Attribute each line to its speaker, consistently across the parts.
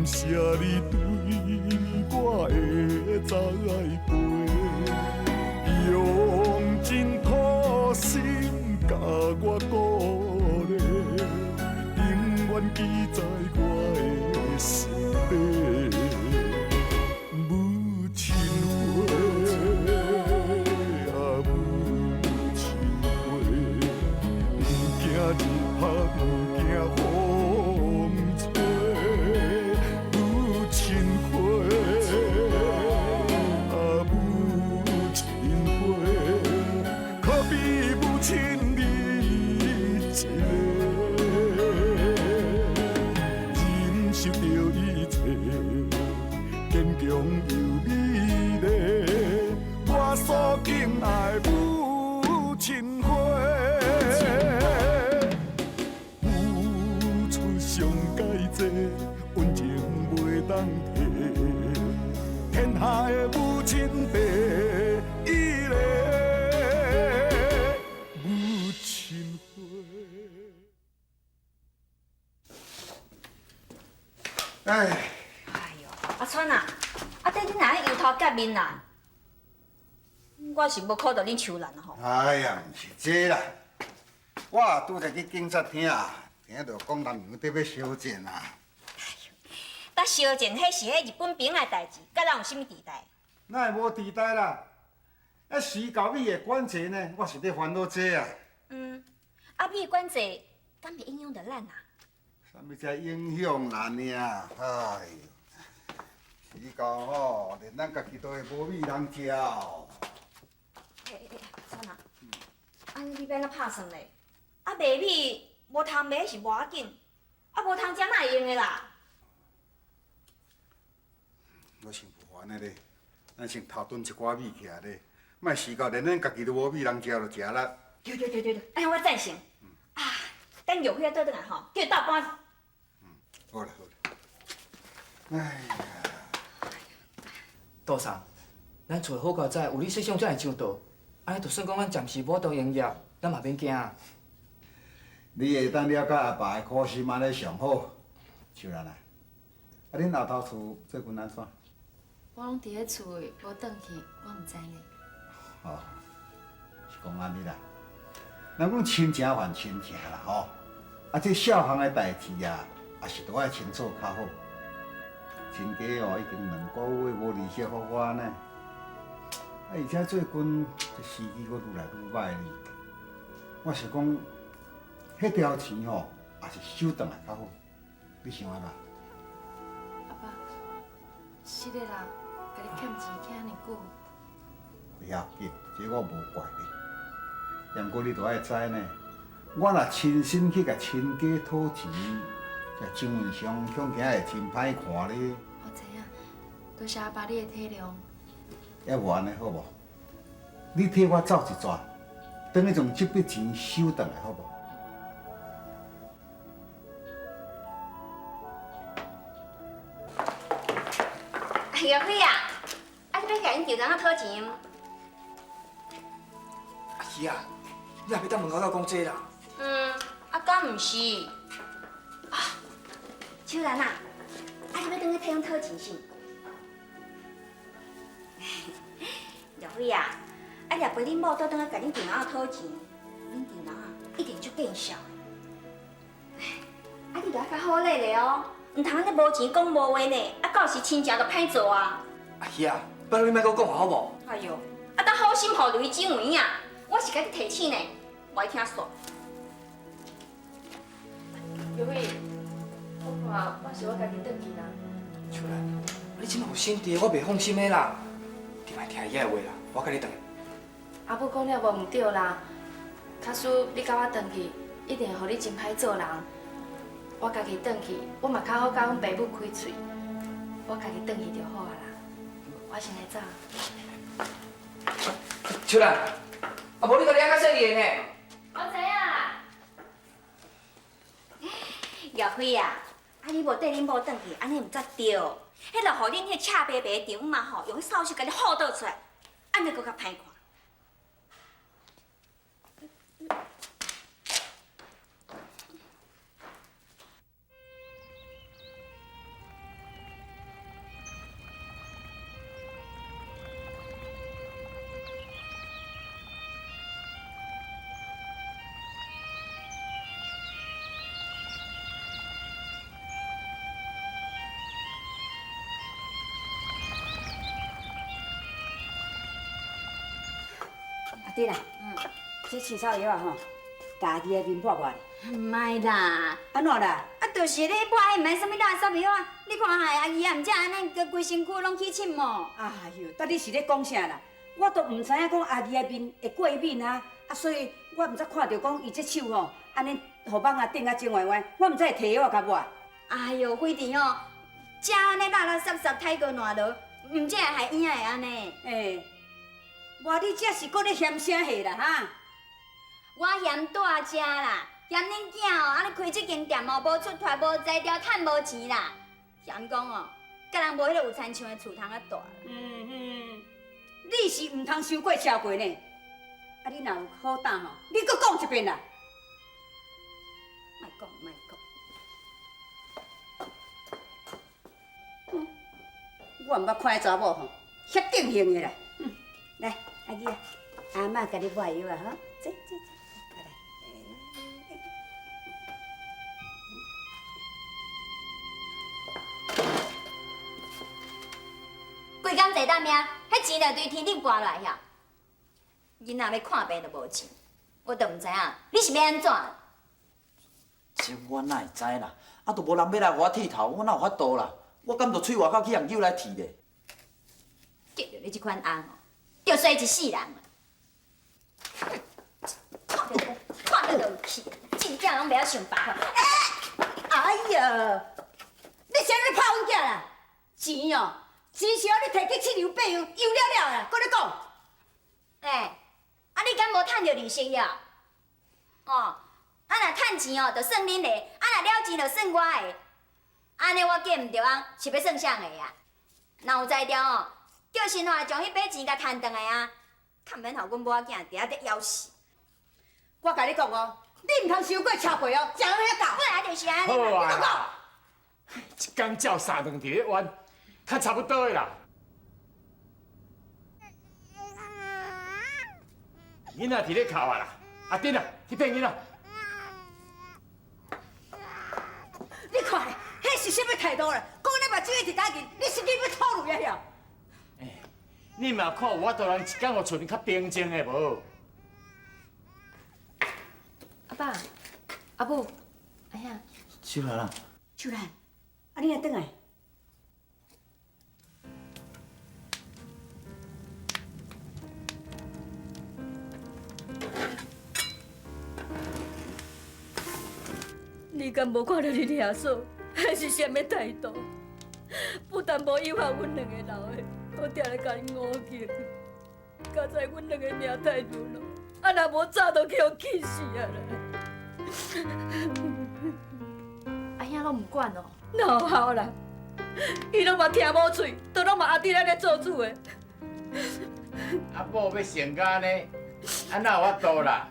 Speaker 1: 謝你對我的栽培，用盡苦心共我鼓勵，永遠記在我的心底。母親花啊，母親花，毋驚日曬，毋驚風吹。母親花啊，母親花，可比母親你一个，忍受著一切，堅強又美麗，我所敬愛母親花，付出上蓋濟，溫情袂當提，天下的母親第一个，母親花。
Speaker 2: 哎，
Speaker 3: 哎喲，阿川啊，啊，這你哪會油頭革面啊？我是無苦著恁秋蘭吼。
Speaker 2: 哎呀，毋是這啦，我拄才去警察廳啊，聽著講南洋佇欲相戰啊。
Speaker 3: 但相戰，彼是彼日本兵的代誌，佮咱有啥物佇代？
Speaker 2: 哪會無佇代啦？啊，時到米的關鍵呢，我是咧煩惱這啊。
Speaker 3: 嗯，啊，米的管制敢會影響著咱啊？
Speaker 2: 啥物才影響咱爾？哎喲，時到吼，連咱家己都會無米通食哦。
Speaker 3: 欸欸欸，川啊，按呢你欲按怎拍算咧？啊，賣米無通賣是無要緊，啊，無通食哪會用的啦？
Speaker 2: 我先無煩的咧，咱先偷囤一寡米起來咧，莫時到連咱家己都無米通食，就食力。
Speaker 3: 對對對對對，按呢我贊成。啊，等玉輝倒轉來吼，叫伊鬥搬。
Speaker 2: 好啦好啦。哎呀，
Speaker 4: 杜桑，咱厝好佳哉，有你設想才會周到，按呢就算講咱暫時無法度營業，咱嘛免驚。
Speaker 2: 你會當了解阿爸的苦心，按呢上好。秋蘭啊，啊，恁後頭厝最近按怎？
Speaker 5: 我攏佇咧厝內，無轉去，我毋知呢。
Speaker 2: 哦，是講按呢啦。人講親情還親情啦，吼。啊，這小項的代誌啊，也是都愛清楚較好。親家哦，已經兩個月無利息予我呢。啊，而且最近這時機閣愈來愈䆀呢。我是講，彼條錢吼，也是收轉來較好。你想按怎？
Speaker 5: 阿爸，是的啦，共你欠錢欠遮爾久。
Speaker 2: 不要緊，這我無怪你。毋過你著愛知呢，我若親身去共親家討錢，這賬面上恐驚會真歹看咧。
Speaker 5: 我知影，多謝阿爸你的體諒。
Speaker 2: 猶無按呢好無？你替我走一逝，轉去將這筆錢收轉來好無？
Speaker 3: 玉輝啊，啊你欲共𪜶丈人仔討錢？
Speaker 4: 阿喜啊，你也欲佇門口頭講這啦？
Speaker 3: 嗯，啊敢毋是？啊，秋蘭啊，啊你欲轉去替阮討錢是毋？玉輝啊，啊若陪恁某倒轉去共恁丈人仔討錢，恁丈人仔一定足見笑的。啊，你著愛較好禮咧哦，毋通按呢無錢講無話呢，啊到時親情就歹做啊。
Speaker 4: 阿喜啊，拜託你莫閣講啊，好無？
Speaker 3: 哎喲，啊當好心予雷指有影啊，我是共你提醒呢，無愛聽煞。
Speaker 5: 玉輝，我看我是我家己轉去啦。
Speaker 4: 秋蘭，你這馬有新地，我袂放心的啦。你莫聽伊的話啦，我共你轉去。
Speaker 5: 阿母講了無毋對啦，假使你佮我轉去，一定會予你真歹做人。我家己轉去，我嘛較好佮阮爸母開喙。我家己轉去就好啊啦。我先來走。
Speaker 4: 秋蘭，啊無你家己按較細膩呢？
Speaker 5: 我知影啦。
Speaker 3: 玉輝啊，啊你無綴恁某轉去，按呢毋才對。彼若予恁彼赤白白的丈母嘛吼，用彼掃帚共你呼倒出來，按呢閣較歹看。
Speaker 6: 珍啊，這青草藥啊吼，共阿弟的面抹抹咧。
Speaker 3: 毋愛啦，
Speaker 6: 按怎啦？
Speaker 3: 啊，就是咧抹彼毋免啥物垃圾藥啊！你看害阿姨啊，毋才按呢，閣規身軀攏起疹毛。
Speaker 6: 哎喲，到底是咧講啥啦？我都毋知影講阿姨的面會過敏啊，啊，所以我毋才看著講伊這手吼，按呢予蠓仔頂啊腫歪歪，我毋知會提藥仔共抹。
Speaker 3: 哎喲，非得哦，食按呢垃垃雜雜，太過爛落，毋才會害嬰仔會按呢。
Speaker 6: 欸，哇，你這是閣咧嫌啥貨啦？哈？
Speaker 3: 我嫌大食啦，嫌恁囝哦，按呢開這間店哦，無出脫，無才調，趁無錢啦。嫌講哦，佮人無彼个有親像的厝通仔大。
Speaker 6: 嗯嗯，你是毋通傷過超過呢？啊，你若有好膽吼，你閣講一遍啦。
Speaker 3: 莫講，莫講。
Speaker 6: 我毋捌看彼查某吼，遐定性的啦。來，阿姊啊，阿嬤共你抹藥啊，吼，坐坐坐，來。
Speaker 3: 規工坐當命，彼錢就對天頂跋落來遐。囡仔欲看病都無錢，我都毋知影你是欲按怎。
Speaker 7: 這我哪會知啦？啊，都無人欲來予我剃頭，我哪有法度啦？我敢著喙外口去共叫來剃咧？
Speaker 3: 見著你這款翁吼，著衰一世人啦！看著看著就有氣，真正攏袂曉想辦法。
Speaker 6: 哎呀，你啥咧拍阮囝啦？錢哦，錢是予你提去七油八油，油了了啦，閣咧講。
Speaker 3: 欸，啊你敢無趁著利息呀？哦，啊若趁錢哦，就算恁的；啊若了錢就算我的。按呢我嫁毋著翁，是欲算啥的啊？若有才調哦，叫新華將彼筆錢共趁轉來啊，較毋免予阮某仔囝佇遐咧枵死。
Speaker 6: 我共你講哦，你毋通傷過超過哦，食到遐夠。
Speaker 3: 本來就是按呢。
Speaker 8: 好啊，一工照三頓佇咧冤，較差不多的啦。囡仔佇咧哭啊啦，阿珍啊，去騙囡仔。
Speaker 6: 你看，彼是啥物態度啦？講你目睭一直打緊，你心裡欲吐淚啊？
Speaker 8: 欸，你嘛看有法度人一工予厝裡較平靜的無？
Speaker 5: 阿爸、阿母、阿兄。
Speaker 7: 秀蘭啊。
Speaker 6: 秀蘭，啊你若轉來。
Speaker 9: 你敢無看著恁兄嫂，彼是啥物態度？不但無誘惑阮兩個老的，閣定來共𪜶烏敬。佳哉阮兩個命太嫩咯，啊若無早就去予氣死啊啦！
Speaker 5: 阿兄攏毋管哦？
Speaker 9: 哪有效啦？伊攏嘛聽某喙，都攏嘛阿弟咱咧做主的。
Speaker 8: 阿某欲成甲按呢，啊哪有法度啦？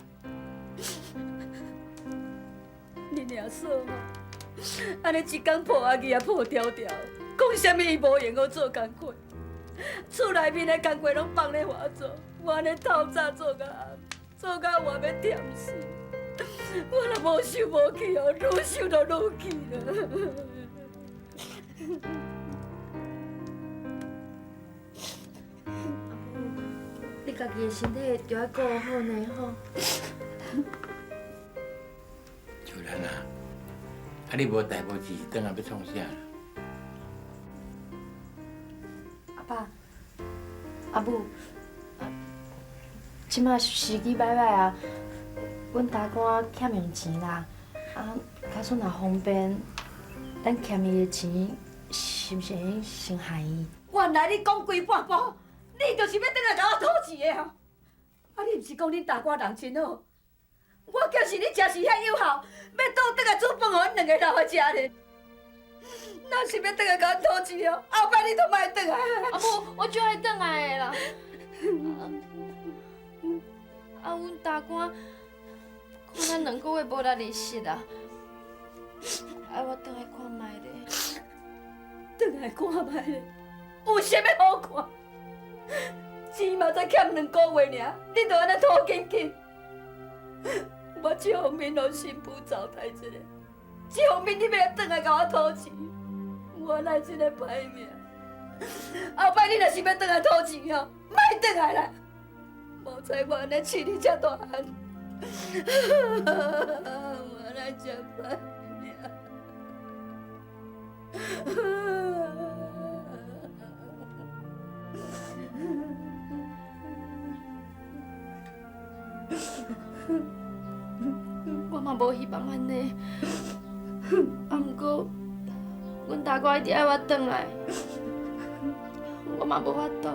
Speaker 9: 恁兄嫂吼，按呢一工抱阿姊仔抱牢牢，講啥物伊無閒閣做工課，厝內面的工課攏放咧我做，我按呢透早做到暗，做到我欲忝死。我若無受無氣哦，愈受就愈氣啦。
Speaker 5: 阿母，你家己的身體著愛顧好呢吼。
Speaker 8: 秀蘭啊，啊你無代無誌，轉來欲創啥啦？
Speaker 5: 阿爸、阿母，這馬時機歹歹啊，阮大官欠用錢啦，啊，假使若方便，咱欠伊的錢，是毋是會用先還伊？
Speaker 9: 原來你講規半晡，你就是欲轉來共我討錢的吼？啊，你毋是講恁大官人真好？我就是你食是遐有效，欲倒轉來煮飯予阮兩个老的食咧。若是欲轉來共阮討錢哦，後擺你都莫轉來。
Speaker 5: 阿母，我就愛轉來的啦。啊，阮大官看咱兩個月無來利息啊，愛我轉來看覓咧。
Speaker 9: 轉來看覓咧？有啥物好看？錢嘛才欠兩個月爾，你就按呢討緊緊。我這方面予新婦糟蹋一下，這方面你欲來轉來共我討錢，我哪會這个歹命？後擺你若是欲轉來討錢哦，莫轉來啦，无彩我按呢饲你遮大汉，我来真歹命。
Speaker 5: 我嘛无希望按呢，啊，毋过，阮大哥一直爱我转来，我嘛无法度。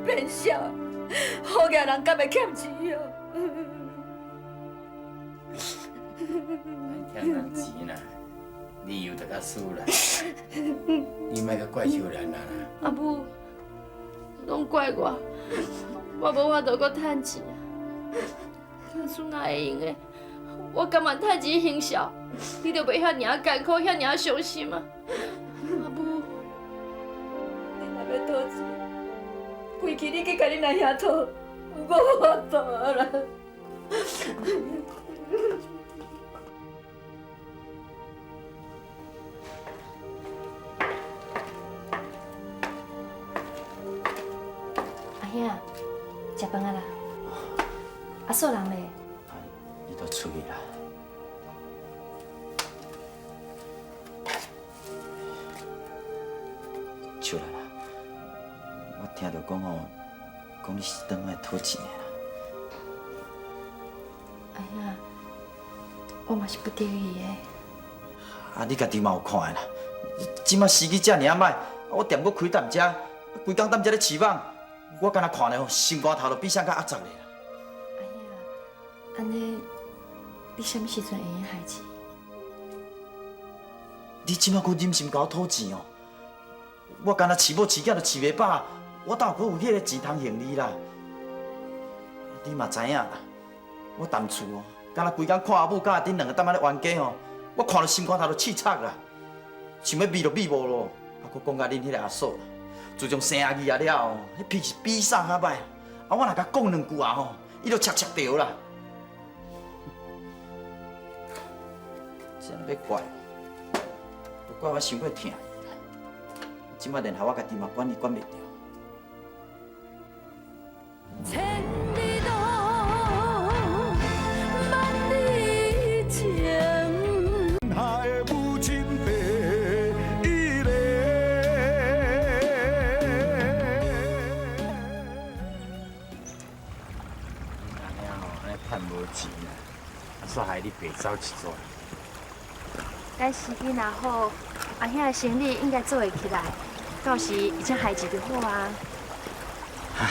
Speaker 9: 变痟，好额人敢会欠钱哦？
Speaker 8: 欠人钱啦，理由就较输啦。你莫阁怪秀兰啊啦。
Speaker 5: 阿母，拢怪我，我无法度阁趁钱啊。假使若会用的，我甘愿趁钱行孝，你就袂遐尔仔艰苦，遐尔仔伤心啊。阿母，
Speaker 9: 你若欲讨钱，规气你去共恁阿兄讨，我无法度啊啦。
Speaker 5: 阿兄，食饭啊啦？阿嫂人咧？
Speaker 7: 伊都出去啦。秀兰啊，我听著讲吼，讲你是转来讨钱的啦。
Speaker 5: 阿兄，我嘛是不得已的。
Speaker 7: 啊，你家己嘛有看的啦，这马时机遮尔仔歹，我店阁开踮遮，规工踮遮咧饲蠓，我敢若看咧吼，心肝头都比啥较压杂咧啦。
Speaker 5: 按呢，你啥物时阵会用还钱？
Speaker 7: 你这马阁忍心共我讨钱哦？我敢若饲某饲囝都饲袂饱，我哪有阁有彼个钱通还你啦？你嘛知影啦，我踮厝哦，敢若规工看阿母佮阿珍两个踮遐咧冤家吼，我看著心肝头都刺插啦，想欲避都避无咯。啊，阁讲甲恁彼个阿嫂啦，自从生阿义仔了后，彼脾气比啥较歹。啊，我若共讲两句啊吼，伊就摵摵著啦。真欲怪，都怪我伤过疼伊啦。这摆连害我家己嘛管伊管袂著。
Speaker 9: 千里路，万里情。
Speaker 1: 下的母亲第一个。
Speaker 8: 按呢吼，按呢趁无钱啊，啊，煞害你白走一逝。
Speaker 5: 等时机若好，阿兄的生意应该做会起来，到时伊才害钱就好啊。
Speaker 8: 唉，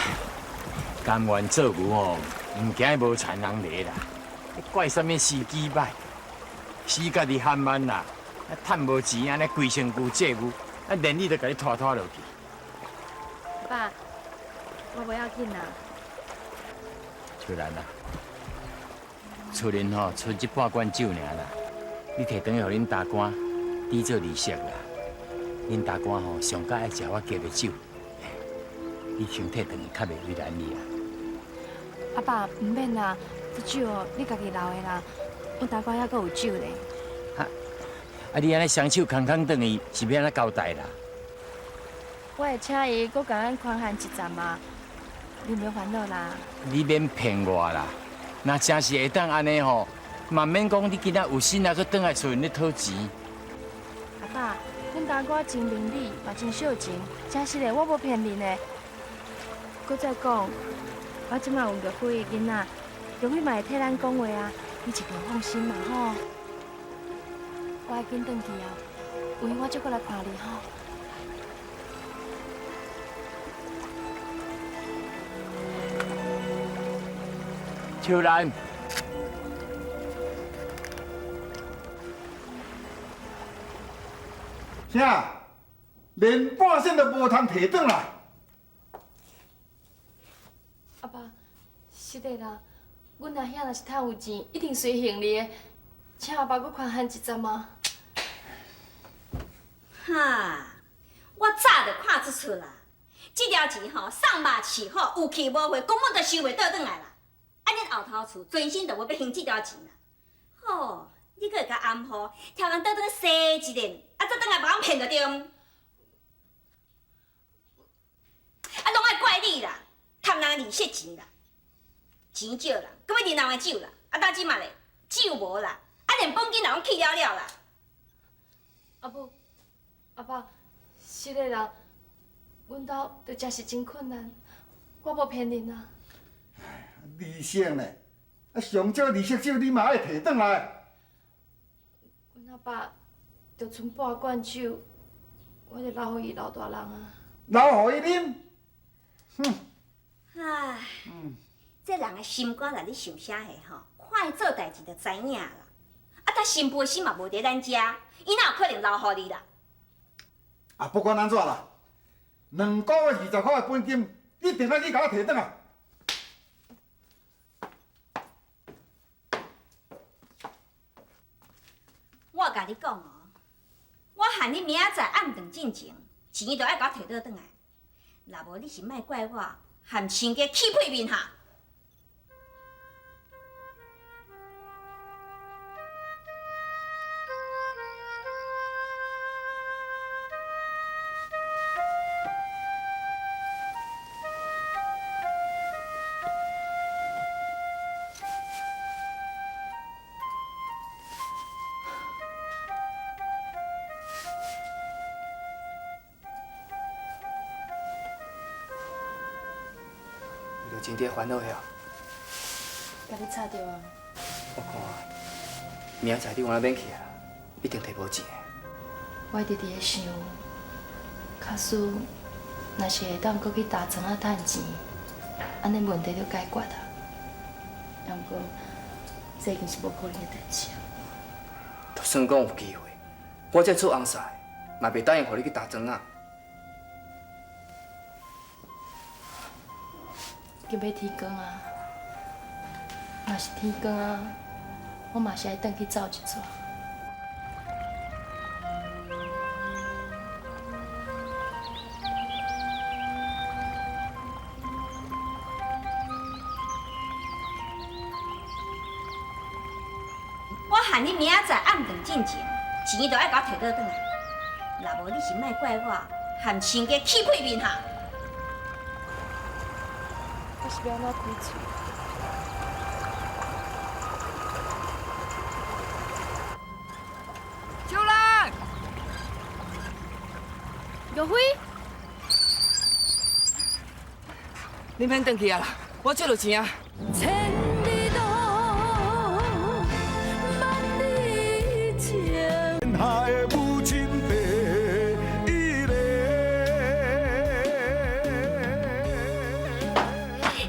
Speaker 8: 甘愿做牛吼，毋惊无田人犁啦。你怪啥物时机歹，死家己喊慢啦，啊，趁无钱按呢规身躯债务，啊，连你都共你拖拖落去。
Speaker 5: 爸，我无要紧啦。
Speaker 8: 秋兰啊，厝里吼剩这半罐酒尔啦。你提转去予恁大官抵做利息啦。恁大官吼上佮爱食我加的酒，你先提转去较袂为难你啊。
Speaker 5: 阿爸，毋免啦，这酒哦，你家己留的啦。阮大官犹阁有酒咧。
Speaker 8: 啊，你按呢双手空空转去，是欲按怎交代啦？
Speaker 5: 我会请伊阁共咱宽限一阵嘛，你毋免烦恼啦。
Speaker 8: 你免骗我啦，若真是会当按呢吼。嘛免讲，你今仔有心啊，阁转来厝里咧讨钱。
Speaker 5: 阿爸，阮大哥真明理，嘛真孝情，真实的，我无骗恁的。阁再讲，我这马有玉辉的囡仔，玉辉嘛会替咱讲话啊，你一定放心嘛吼。我爱紧转去啊，有闲我再阁来看你吼。
Speaker 8: 秋兰。
Speaker 2: 啥？连半仙都无通提转来？
Speaker 5: 阿爸，是的啦，阮阿兄若是趁有钱，一定随行你的，请阿爸阁宽限一阵嘛。
Speaker 3: 哈，我早就看出出啦，这条钱吼送肉饲虎，有去无回，根本就收袂倒转来啦。啊，恁后头厝存心就无欲还这条钱啦。吼，你阁会共暗号，跳人倒转去洗一遍，啊，再转来把阮骗著对。啊，拢爱怪你啦，贪人利息钱啦，钱少啦，阁欲啉人的酒啦，啊，到这马咧，酒无啦，啊，连本金也拢去了了啦。
Speaker 5: 阿母，阿爸，实的啦，阮兜就真是真困难，我无骗恁啊。
Speaker 2: 利息呢？啊，上少利息酒你嘛爱提转来。
Speaker 5: 阮阿爸就賰半罐酒，我就留予伊老大人啊。
Speaker 2: 留予伊啉？哼！
Speaker 3: 唉，这人的心肝内咧想啥个吼？看伊做代志就知影啦。啊，他新妇的心嘛无伫咱遮，伊哪有可能留予你啦？
Speaker 2: 啊，不管按怎啦，2个月20箍的本金，一定爱去共我提转来。
Speaker 3: 我共你讲哦，我限你明仔载暗顿进前，钱就爱共我提倒转来，若无你是莫怪我含亲家起屁面哈。
Speaker 4: 真伫烦恼遐。
Speaker 5: 共你吵著啊！
Speaker 4: 我看明仔载你往那免去啊，一定提无钱的。
Speaker 5: 我一直伫咧想，假使若是会当阁去打庄仔趁钱，按呢问题就解决啊。也毋过，这已经是无可能的代志啊。
Speaker 4: 就算讲有机会，我这做翁婿嘛袂答应予你去打庄仔。
Speaker 5: 紧欲天光啊！若是天光啊，我嘛是爱转去走一逝。
Speaker 3: 我限你明仔载暗顿进前，钱就爱共我提倒转来，若无你是莫怪我含亲家起屁面哈。
Speaker 5: 我是欲按怎开喙？
Speaker 4: 秋兰，
Speaker 5: 玉辉，
Speaker 4: 你免转去啊啦，我借著钱啊。
Speaker 9: 千里路，万里情。
Speaker 1: 天下的母亲第一个。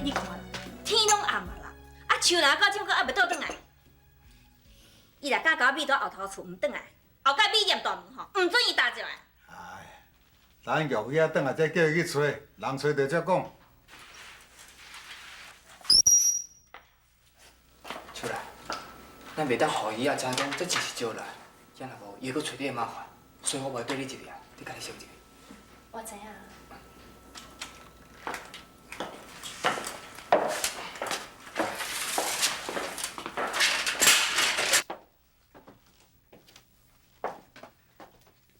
Speaker 3: 你看，天拢暗啊啦，啊秋兰到这阁犹未倒转来。伊若敢共我覕佇后头厝毋转来，后盖米店大门吼，毋准伊踏入来。
Speaker 2: 哎，等玉辉仔转来再叫伊去揣，人揣著才讲。
Speaker 4: 秋兰，咱袂当予伊仔知影讲这钱是借来，这若无，伊会阁揣你的麻烦，所以我无缀你入去啊，你家己先入去。
Speaker 5: 我知影。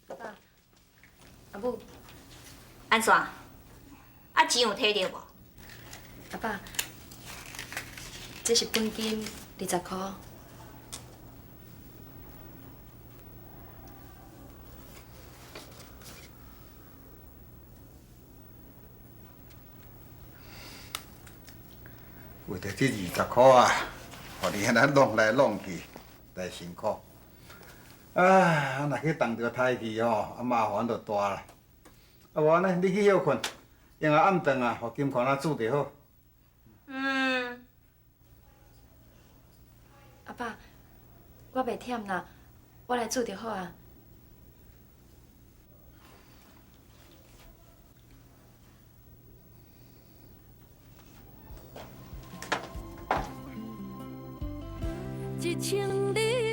Speaker 5: 阿爸，阿母，
Speaker 3: 按怎？啊，钱有提著无？
Speaker 5: 阿爸，这是本金20箍。
Speaker 2: 为著这20箍啊，予你按呢弄来弄去，真辛苦。啊，若去动著胎气吼，啊麻烦就大啦。啊无按呢，你去歇睏，用下暗顿啊，予金环仔煮就好。
Speaker 3: 嗯。
Speaker 5: 阿爸，我袂忝啦，我来煮就好啊。
Speaker 9: 一千里。